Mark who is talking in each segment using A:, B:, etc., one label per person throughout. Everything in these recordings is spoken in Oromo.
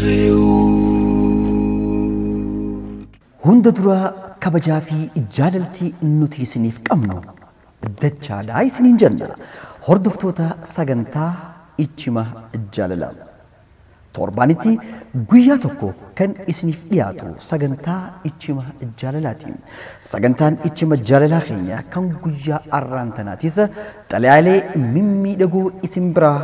A: Dirreewud.
B: Hunda dura kabajaa fi jaalaltii nuti isiniif qabnu dachaadhaa isiniin jenna. Hordoftoota sagantaa Ichima Jaalalaa. Torbaanitti guyyaa tokko kan isiniif dhiyaatu sagantaa Ichima Jaalalaati. Sagantaan Ichima Jaalalaa keenya kan guyyaa arraan tanaatis xalayaalee mimmiidhagoo isin biraa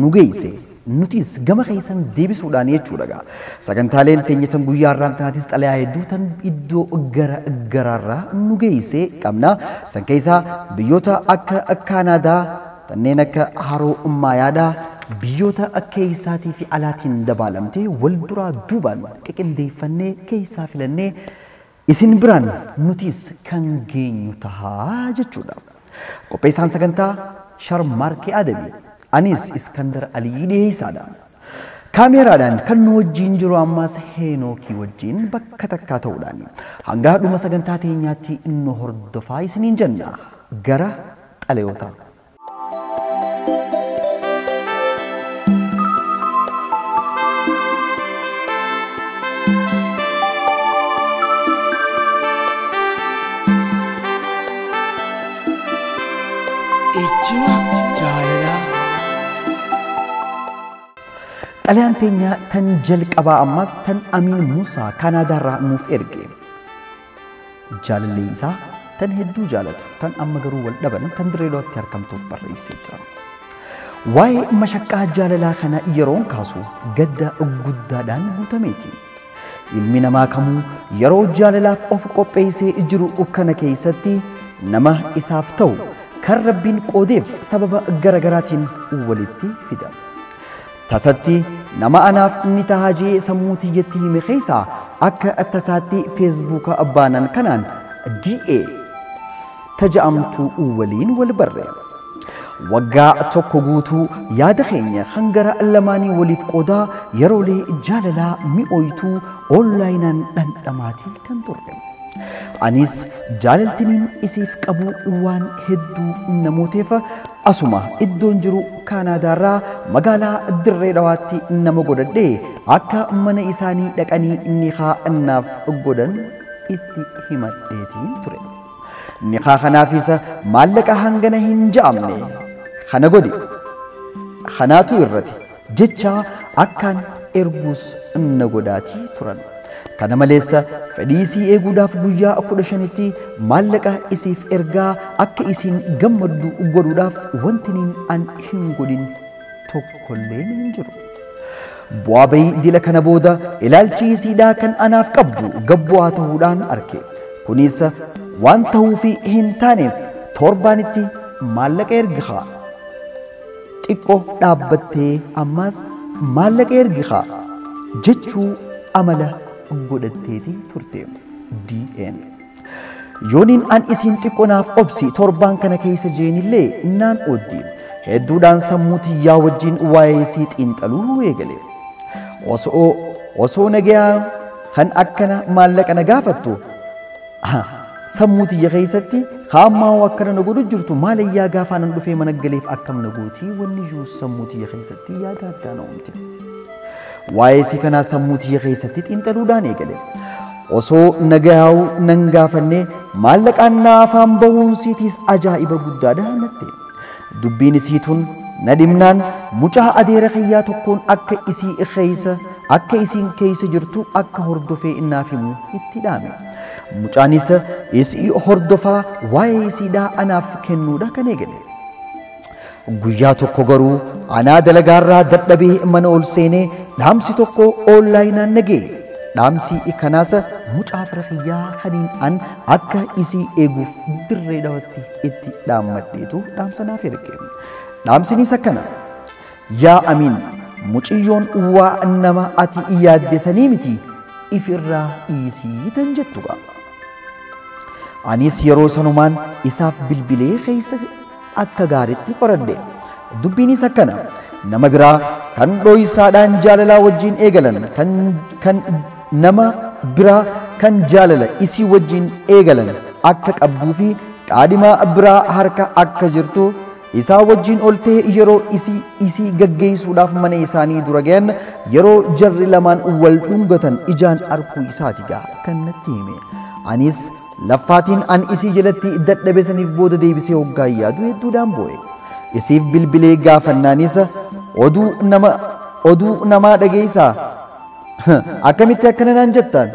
B: nu geesse. Nutis gama keessan deebisuudhaan jechuudha. Sagantaaleen teenya tan guyyaa arraan tanaatis xalayaa hedduu tan iddoo gara garaarraa nu geesse qabna. San keessaa biyyoota akka Kaanaadaa, kanneen akka Haroo Maayaadhaa, biyyoota keessaatii fi alaatiin dabaalamtee wal duraa duubaan qiqindeeffannee keessaa filannee isin biraan nutis kan geenyu tahaa jechuudha. Qopheessaan sagantaa Sharmaarkee Adamii, anis Iskandar Alii dhiyeessaadha. Kaameraadhaan kan nu wajjin jiru ammas Heenookii wajjin bakka takkaa ta'uudhaan hanga dhuma sagantaa teenyaatti nu hordofaa isiniin jenna. Gara xalayoota.
A: Ichima Jaalalaa.
B: Xalayaan teenya tan jalqabaa ammas tan Amiin Musaa Kaanaadaarraa nuuf erge. Jaalallee isaa tan hedduu jaalatu tan amma garuu wal dhaban tan Dirree Dhawaatti argamtuuf barreessee jira. Waa'ee mashaqqaa jaalalaa kana yeroon kaasu gadda guddaadhaan guutameeti. Ilmi namaa kamuu yeroo jaalalaaf of qopheessee jiru kana keessatti nama isaaf ta'u kan Rabbiin qoodeef sababa garagaraatiin walitti fida. Tasatti nama anaaf ni tahaa jee sammuu tiyyatti hime keessaa akka tasaatti feesbuuka baanan kanaan DA taja'amtu waliin wal barre. Waggaa tokko guutuu yaada keenya kan gara lamaanii waliif qoodaa yeroolee jaalalaa mi'ooytuu onlaayinaan dhandhamaatii kan turre. Anis jaalaltiniin isiif qabu waan hedduu namooteef asuma iddoon jiru Kaanaadaarraa magaalaa Dirree Dhawaatti nama godhadhee akka mana isaanii dhaqanii nikaa naaf godhan itti himadheetiin ture. Nikaa kanaafis maallaqa hangana hin ja'amne kana godhi kanaatu irrati jecha akkaan erguus na godhaatii turan. Kana malees fedhii isii eeguudhaaf guyyaa 15tti maallaqa isiif ergaa akka isiin gammaddu godhuudhaaf wanti niin an hin godhin tokkolleen hin jiru. Bu'aa bayii dila kana booda ilaalchi isiidhaa kan anaaf qabdu gabbu'aa ta'uudhaan arke. Kunis waan ta'uufi hin taaneef torbaanitti maallaqa ergihaa. Xiqqoo dhaabbattee ammas maallaqa ergihaa jechuu amala godhatteeti turte. DN. Yooniin an isiin xiqqoo naaf obsi torbaan kana keessa jeenillee naan ooddi. Hedduudhaan sammuu tiyyaa wajjin waa'ee isii xiinxaluu eegale. Osoo nagayaa kan akkana maallaqa na gaafattu sammuu tiyya keessatti haammaa akkana na godhu jirtu maalayyaa gaafaa nan dhufee mana galeef akkam na gootii wanni jiru sammuu tiyya keessatti yaada addaa na uumte. Waa'ee isii kanaa sammuu tiyya keessatti xiinxaluudhaan eegale. Osoo nagayaa'u nan gaafanne maallaqaan na afaan bahuun siitiis ajaa'iba guddaadha natte. Dubbiin isii tun na dhimnaan mucaa adeera kiyyaa tokkoon akka isii keessa akka isiin keessa jirtu akka hordofee naaf himu itti dhaame. Mucaanis isii hordofaa waa'ee isiidhaa anaaf kennuudha kan eegale. Guyyaa tokko garuu anaa dalagaarraa dadhabee mana ol seenee dhaamsi tokko onlaayinaan nagee. Dhaamsi kanaas mucaa fira kiyyaa kaniin an akka isii eeguuf Dirree Dhawaatti itti dhaammadheetu dhaamsa naaf erge. Dhaamsinis akkana. Yaa Amiin, mucayyoon waa nama ati yaadde sanii miti ifirraa dhiisii tan jettuudha. Anis yeroo sanumaan isaaf bilbilee keessa akka gaariitti qoradhe. Dubbiinis akkana. Nama biraa kan dhooysaadhaan jaalalaa wajjin eegalan kan nama biraa kan jaalala isii wajjin eegalan akka qabduu fi qaadhimaa biraa harka akka jirtu Isaa wajjin oltee yeroo isii gaggeessuudhaaf mana isaanii dura ga'an yeroo jarri lamaan wal dhungatan ijaan arkuu isaati gaa kan natti hime. Anis laffaatiin an isii jalatti dadhabe saniif booda deebisee hoggaa yaadu hedduudhaan boo'e. Isiif bilbilee gaafannaanis oduu namaa dhageessaa akkamitti akkana naan jettaan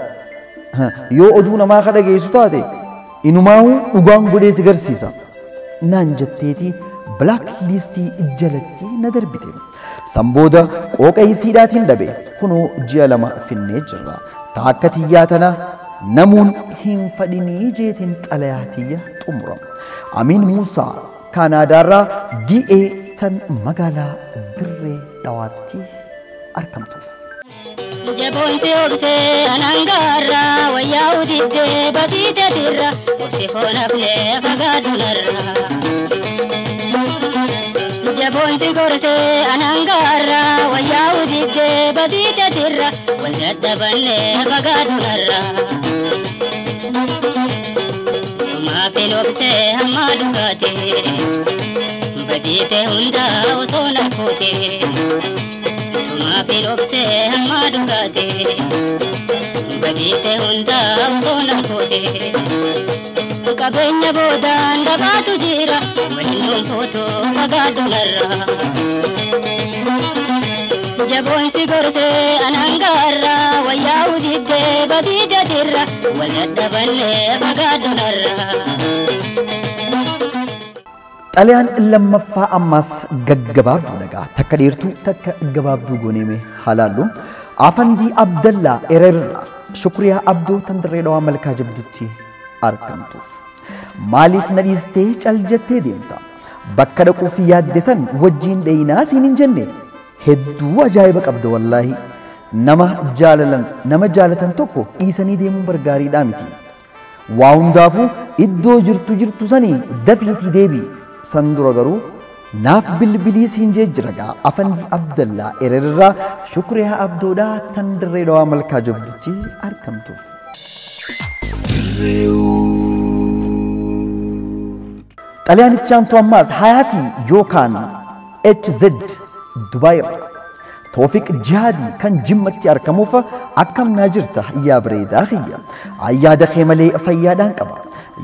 B: yoo oduu namaa ka dhageessu taate inumaa'uu dhugaan godhee si garsiisa naan jetteeti black listii jalatti na darbite. San booda qooqa isiidhaatiin dhabe kunoo ji'a 2 finnee jirra. Taakka tiyyaa tana namuun hin fadhinii jeetiin xalayaa tiyya xumura. Amiin Muusaa Kaanaadaarraa DA tan magaalaa Dirree Dhawaatti argamtuuf.
C: Jaboonti obsee anangaarra wayyaa udiddee batiite dirra obsi foonaflee fagaadunarra. Jaboonti gorsee anangaarra wayyaa udiddee batiite dirra wal dadhabannee fagaadunarra. Sumaafin obsee hamma dhugaatee batiite hundaa osoo narkootee. Sumaafin obsee hamma dhugaatee batiite hundaa osoo narkootee. Qabeenya boodaan dhabaatu jira waliin dhuunfootoo fagaadunarra. Jaboonsi gorsee anangaarra wayyaa udiddee batiite dirra wal dadhabannee fagaadunarra.
B: Xalayaan lammaffaa ammas gaggabaabduu dhagaa takka dheertuu takka gabaabduu gooneeme haalaallu. Afandii Abdallaa Ererraa Shukriyaa Abdoo tan Dirree Dhawaa Malkaa Jabdutti argamtuuf. Maaliif na dhiistee cal jettee deemta? Bakka dhaquuf yaadde san wajjin dhayinaa siin hin jenne. Hedduu ajaa'iba qabda wallaahi. Nama jaalatan tokko dhiisanii deemuun bargaariidhaa miti. Waa hundaafuu iddoo jirtu sanii dafiitii deebi'i. San dura garuu naaf bilbilii siin jee jira gaa Afandii Abdallaa Ererraa Shukriyaa Abdoodhaa tan Dirree Dhawaa Malkaa Jabdutti argamtuuf. Xalayaanichi aantu ammaas Hayaatii yookaan HZ Dubaay irraa Toofiq Jihaadii kan Jimmatti argamuuf akkam naa jirta yaa bareedaa kiyya. Ayyaada kee malee fayyaadhaan qaba.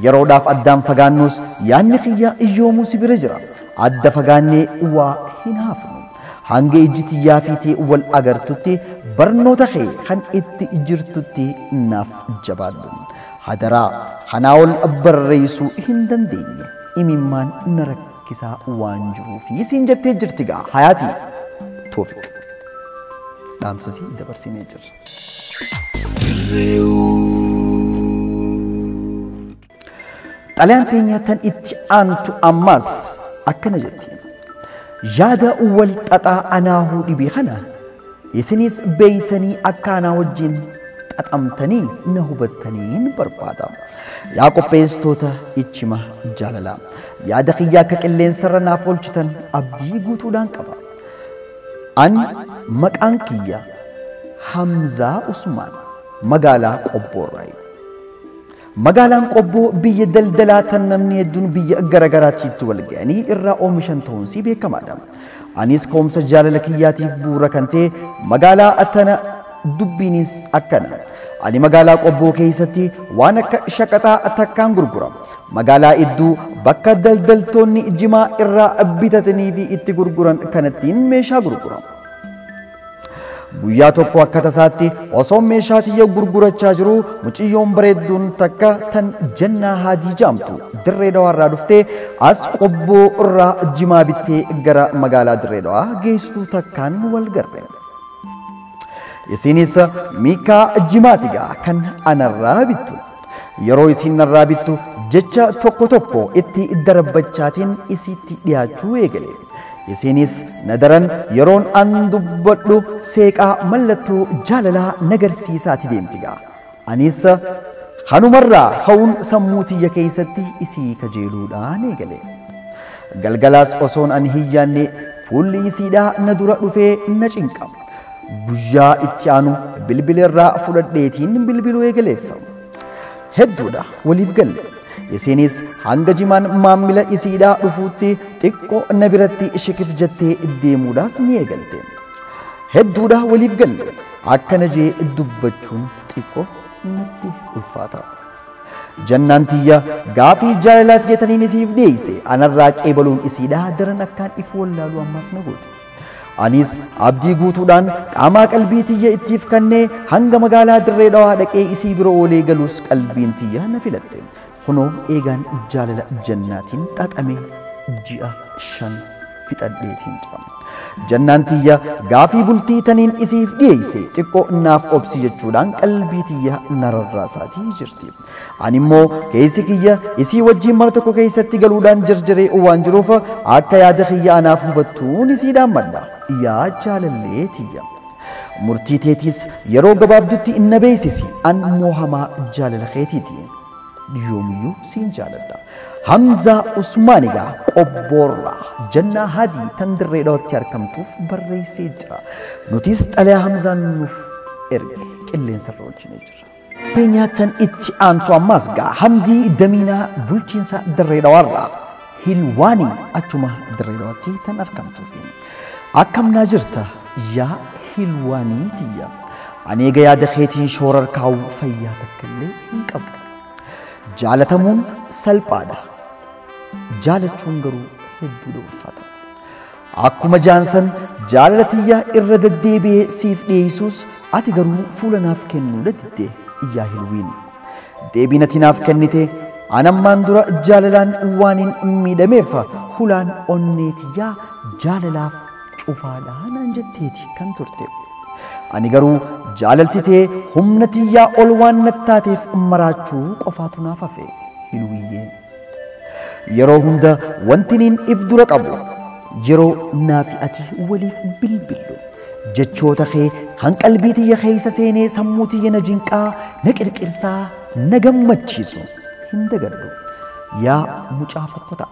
B: Yeroodhaaf addaan fagaannus yaadni kiyya iyyoomuu si bira jira. Adda fagaannee waa hin hafnu. Hanga ijji tiyyaa fiitee wal agartutti barnoota kee kan itti jirtutti naaf jabaadhu. Hadaraa kanaa ol barreessuu hin dandeenye. Imimmaan na rakkisaa waan jiruufi siin jettee jirti gaa Hayaatii Toofiq. Dhaamsasii dabarsinee jirra. Xalayaan teenya tan itti aantu ammas akkana jetti. Yaada wal xaxaa anaahuu dhibee kana isinis beeytanii akka anaa wajjin xaxamtanii na hubattaniin barbaada. Yaa qopheessitoota ichima jaalalaa. Yaada kiyyaa akka qilleensarra naaf oolchitan abdii guutuudhaan qaba. An maqaan kiyya Hamzaa Usmaan magaalaa Qobboorraayi. Magaalaan Qobboo biyya daldalaa tan namni hedduun biyya garagaraatti itti wal ga'anii irraa oomishan ta'uunsii beekamaadha. Anis ka'umsa jaalala kiyyaatiif bu'uura kan ta'e magaalaa tana dubbiinis akkana. Ani magaalaa Qobboo keessatti waan akka shaqaxaa takkaan gurgura. Magaalaa iddoo bakka daldaltoonni jimaa irraa bitatanii fi itti gurguran kanattiin meeshaa gurgura. Guyyaa tokko akka tasaatti osoo meeshaa tiyya gurgurachaa jiru mucayyoon bareedduun takka tan Jannaa Haadii jedhamtu Dirree Dhawaarraa dhuftee as Qobboo irraa jimaa bittee gara magaalaa Dirree Dhawaa geessitu takkaan wal garre. Isinis miikaa jimaati gaa kan anarraa bittu. Yeroo isin narraa bittu jecha tokko tokko itti darbachaatiin isitti dhiyaachuu eegale. Isinis na daran yeroon an dubbadhu seeqaa mallattoo jaalalaa nagarsiisaati deemti gaa. Anis kanumarraa ka'uun sammuu tiyya keessatti isii kajeeluudhaan eegale. Galgalaas osoon ani hin yaanne fuulli isiidhaa na dura dhufee na cinqa. Guyyaa itti aanu bilbilarraa fudhadheetiin bilbiluu eegaleeffa. Hedduudha waliif galle. Isiinis hanga jimaan maammila isiidhaa dhufuutti xiqqoo na biratti shikif jettee deemuudhaas ni eegalte. Hedduudha waliif galle. Akkana jee dubbachuun xiqqoo natti ulfaata. Jannaan tiyya gaafii jaalalaati jettaniin isiif dhiyeesse anarraa qeebaluun isiidhaa daran akkaan if wallaaluu ammas na goote. Anis abdii guutuudhaan qaamaa qalbii tiyya ittiif kennee hanga magaalaa Dirree Dhawaa dhaqee isii bira oolee galuus qalbiin tiyya na filatte. Kunoo eegaan jaalala jannaatiin xaxame ji'a 5 fixadheetiin jira. Jannaan tiyya gaafii bultii taniin isiif dhiyeesse xiqqoo naaf obsi jechuudhaan qalbii tiyya nararraasaatii jirti. Ani immoo keessi kiyya isii wajjin mana tokko keessatti galuudhaan jarjaree waan jiruuf akka yaada kiyya anaaf hubattuun isiidhaan madda. Yaa jaalallee tiyya. Murtii teetis yeroo gabaabdutti na beeksisi an moohamaa jaalala keetiiti. Yoomiyyuu siin jaaladha. Hamzaa Usmaan egaa Qobboorraa Jannaa Hadii tan Dirree Dhawaatti argamtuuf barreessee jira. Nutis xalayaa Hamzaan nuuf erge qilleensarra oolchinee jirra. Nyaatan itti aantu ammas gaa Hamdii Damiinaa bulchiinsa Dirree Dhawaarraa Hilwaanii achuma Dirree Dhawaatti tan argamtuuf. Akkam naa jirta yaa Hilwaanii tiyya. Ani eega yaada keetiin shoorar kaa'uu fayyaa takka illee hin qabu. Jaalatamuun salphaadha. Jaalachuun garuu hedduudha ulfaata. Akkuma jaansan jaalala tiyya irra deddeebi'ee siif dhiyeessus ati garuu fuula naaf kennuu diddee yaa Hilwiin. Deebiin ati naaf kennite anammaan dura jaalalaan waan hin miidhameef hulaan onnee tiyyaa jaalalaaf cufaadha naan jetteeti kan turte. Ani garuu jaalalti tee humna tiyyaa ol waan nattaateef maraachuu qofaatu naaf hafe Hilwiyyee. Yeroo hunda wanti niin if dura qabu yeroo naafi ati waliif bilbillu jechoota kee kan qalbii tiyya keessa seenee sammuu tiyya na jinqaa na qirqirsaa na gammachiisu hin dagadhu. Yaa mucaa fokkotaa,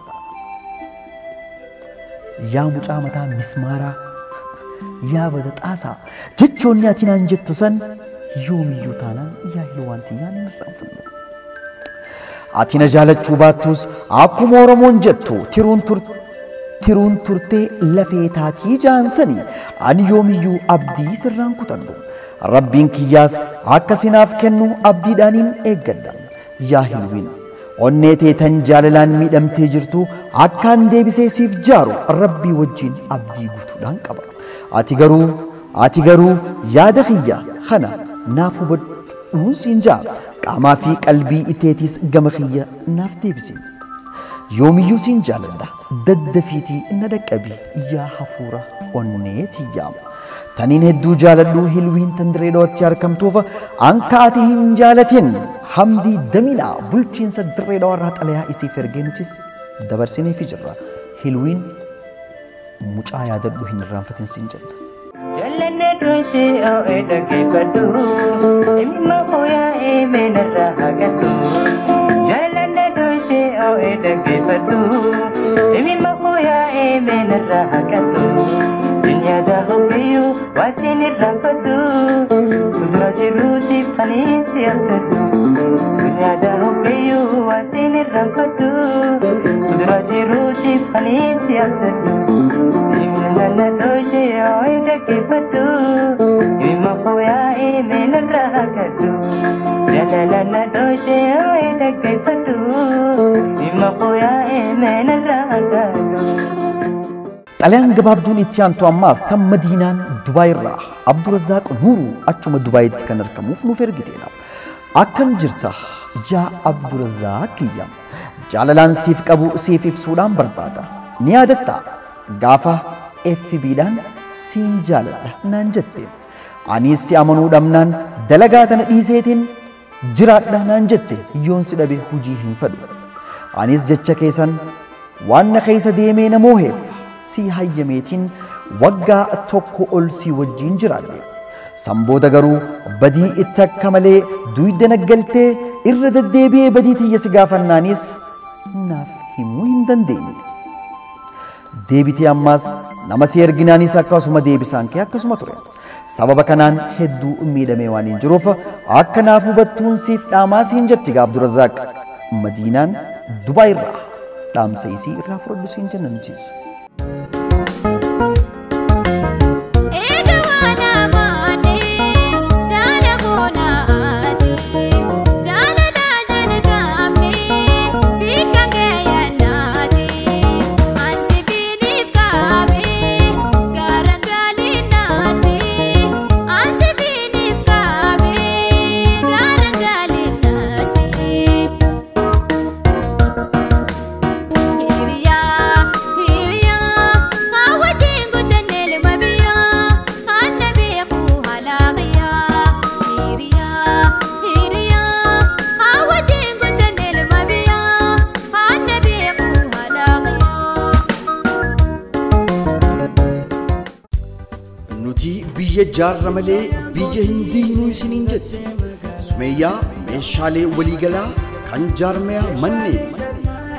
B: yaa mucaa mataa mismaaraa, yaa bada xaasaa jechoonni ati naan jettu san yoomiyyuu taanaan yaa Hilwaan tiyyaan hin irraanfannu. Ati na jaalachuu baattus akkuma Oromoon jettu tiruun turtee lafee taatii jaansanii ani yoomiyyuu abdii sirraan kutadhu. Rabbiin kiyyaas akka sinaaf kennu abdiidhaaniin eeggadha. Yaa Hilwiin onnee teetan jaalalaan miidhamtee jirtu akkaan deebisee siif jaaru Rabbii wajjin abdii guutuudhaan qaba. Ati garuu yaada kiyya kana naaf hubadhuun siin jaa. Qaamaa fi qalbii iteetis gama kiyya naaf deebisi. Yoomiyyuu siin jaaladha. Daddafiitii na dhaqqabi yaa hafuura onnee tiyyaa. Taniin hedduu jaaladhu Hilwiin tan Dirree Dhawaatti argamtuuf anka ati hin jaalatin Hamdii Damiinaa bulchiinsa Dirree Dhawaarraa xalayaa isiif ergee nutis dabarsineefi jirra. Hilwiin mucaa yaadadhu hin irraanfatin siin jenna.
D: Jallanne dhoyte o'e dhaggeeffadhu dhimma fooyya'ee meenarraa haqadhu. Jallanne dhoyte o'e dhaggeeffadhu dhimma fooyya'ee meenarraa haqadhu. Sin yaada hoggayyuu waa sin irraanfadhu fuuldura jiruutti faniin si argadhu. Sin yaada hoggayyuu waa sin irraanfadhu fuuldura jiruutti faniin si argadhu. Nana dhoyte o'e dhaggeeffadhu dhimma fooyya'ee meenarraa haqadhu. Jaalala na dhoyte o'e dhaggeeffadhu dhimma fooyya'ee meenarraa haqadhu.
B: Xalayaan gabaabduun itti aantu ammaas tan Madiinaan Dubaay irraa Abdurrazaaq Nuuruu achuma Dubaayitti kan argamuuf nuuf ergiteedha. Akkam jirta yaa Abdurrazaaq kiyya. Jaalalaan siif qabu siif ibsuudhaan barbaada. Ni yaadatta gaafa FB-dhaan siin jaaladha naan jette. Anis si amanuu dhabnaan dalagaa tana dhiiseetiin jiraadha naan jette yoon si dhabe hojii hin fedhu. Anis jecha keessan waan na keessa deemee na mooheef si hayyameetiin waggaa tokko ol si wajjin jiraadhe. Sanbooda garuu badii itti akka malee duyda naggaltee irra deddeebi'ee badii tiyya si gaafannaanis naaf himuu hin dandeenye. Deebitee ammaas nama si erginaanis akkasuma deebisaan kee akkasuma ture. Sababa kanaan hedduu miidhamee waan hin jiruuf akka naaf hubattuun siif dhaamaa siin jetti gaa Abdurrazaaq. Madiinaan Dubaay irraa dhaamsa isii irraa fudhadhu siin jenna nutis. Biyya jaarra malee biyya hin diinuu isiniin jetti. Sumeeyyaa meeshaalee waliigalaa kan jaarmeyaa manneen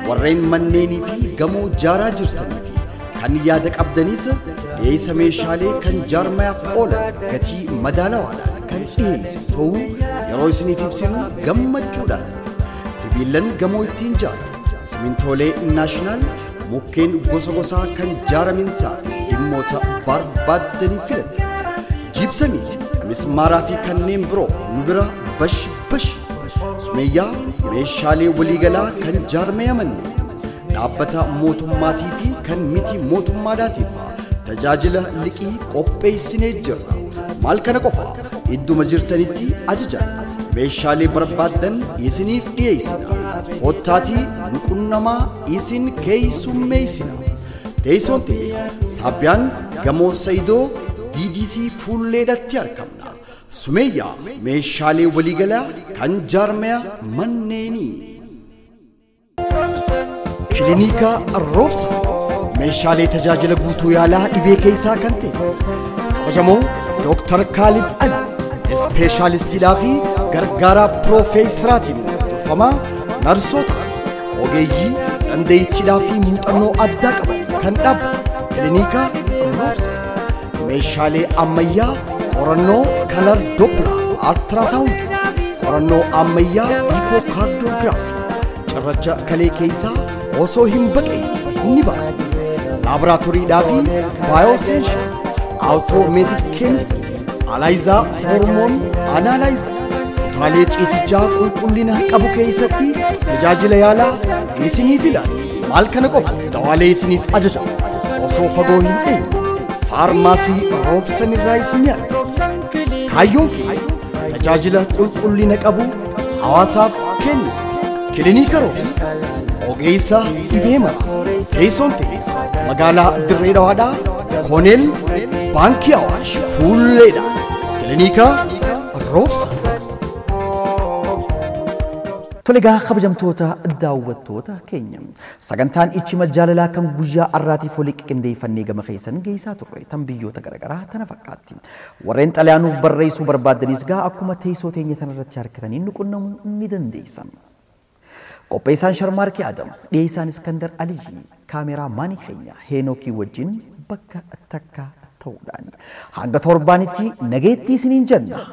B: warreen manneenii fi gamoo jaaraa jirtanii fi kan yaada qabdanis dhiyeessa meeshaalee kan jaarmeyaaf oolan gatii madaalawaadhaan kan dhiyeessu ta'uu yeroo isiniif ibsinu gammachuudhaan. Sibiilan gamoo ittiin jaaran, simintoolee naashinaal, mukkeen gosa gosaa kan jaaraminsaa fi dhimmoota barbaaddanii filatan. Jibsamii, mismaaraa fi kanneen biroo nu bira bash bash. Sumeeyyaa meeshaalee waliigalaa kan jaarmeyaa manneen dhaabbata mootummaatii fi kan miti mootummaadhaatiif tajaajila liqii qopheessinee jirra. Maal kana qofa idduma jirtanitti ajajan meeshaalee barbaaddan isiniif dhiyeessina. Kottaatii nu qunnamaa isin keessummeessina. Teessoon teenya Saabbiyaan gamoo Sayidoo DDC fuulleedhatti argamna. Sumeeyyaa meeshaalee waliigalaa kan jaarmeyaa manneenii. Kilinika Roobsa meeshaalee tajaajila guutuu yaalaa dhibee keessaa kan ta'e kabajamoo Dr. Khalid Ali ispeeshaalistiidhaa fi gargaaraa piroofeesaraatiin durfamaa narsoota ogeeyyii dandeettiidhaa fi muuxannoo addaa qaban kan dhaabbatu Kilinika Roobsa meeshaalee ammayyaa qorannoo kalar doppler ultrasound qorannoo ammayyaa echocardiography cirracha kalee keessaa osoo hin baqeessin ni baasa. Laaboraatooriidhaa fi biosensor automatic chemistry analyzer hormone analyzer kutaalee ciisichaa qulqullina qabu keessatti tajaajila yaalaa isiniif ilaala. Maal kana qofa dawaalee isiniif ajaja osoo fagoo hin deemne faarmaasii Roobsan irraa isin arga. Kaayyoon keenya tajaajila qulqullina qabu hawaasaaf kennu. Kilinika Roobsa ogeessa dhibee mara teessoon ta'e magaalaa Dirree Dhawaadhaa Kooneel Baankii Awaash fuulleedha. Kilinika Roobsa. Tole egaa kabajamtoota daawwattoota keenya sagantaan ichima jaalalaa kan guyyaa har'aatiif walii qindeeffannee gama keessan geessaa turre tan biyyoota garaagaraa tana fakkaatti. Warreen xaliyaanuuf barreessuu barbaadanis gaa akkuma teessoo teenya tanarratti harkatanii nu qunnamuu ni dandeessan. Qopheessaan Sharmaarkee Adam, dhiyeessaan Iskandar Aliyyi, kaameraa maanii keenya Heenokii wajjin bakka takka ta'uudhaan hanga torbaanitti nageettii isiniin jenna.